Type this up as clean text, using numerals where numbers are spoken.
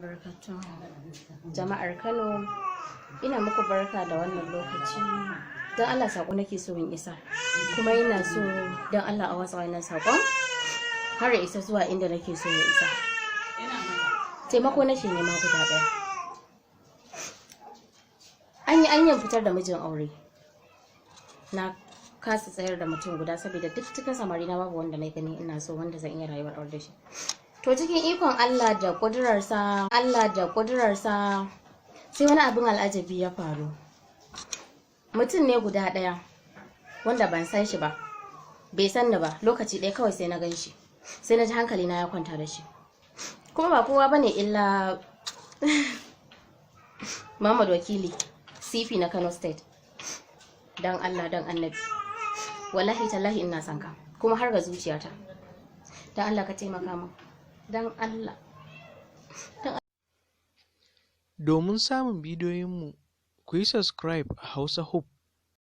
Barakatuh. Jama'ar Kano, ina muku barka da wannan lokaci. Don Allah, saƙo nake so in isa. Kuma ina so don Allah a watsa wannan saƙon har ya isa zuwa inda nake so ya isa. Taimako nake nema guda ɗaya. An yi anyan fitar da mijin aure. Na kasa tsayar da mutum guda saboda duk cikin samari na babu wanda na gani ina so wanda zan iya rayuwar aure da shi. To, cikin ikon Allah da ƙudurarsa, Allah da ƙudurarsa, sai wani abin al'ajabi ya faru. Mutum ne guda ɗaya wanda ban san shi ba, bai san ni ba, lokaci ɗaya kawai sai na gan shi. Sai na ji hankali na ya kwanta da shi. Kuma ba kowa bane illa Muhammad Wakili, CP na Kano State. Dan Allah, dan Annabi. Wallahi tallahi ina son ka, kuma har ga zuciyata. Dan Allah ka taimaka min. Dan Allah. Domin samun bidiyoyinmu, ku yi subscribe a Hausa Hope.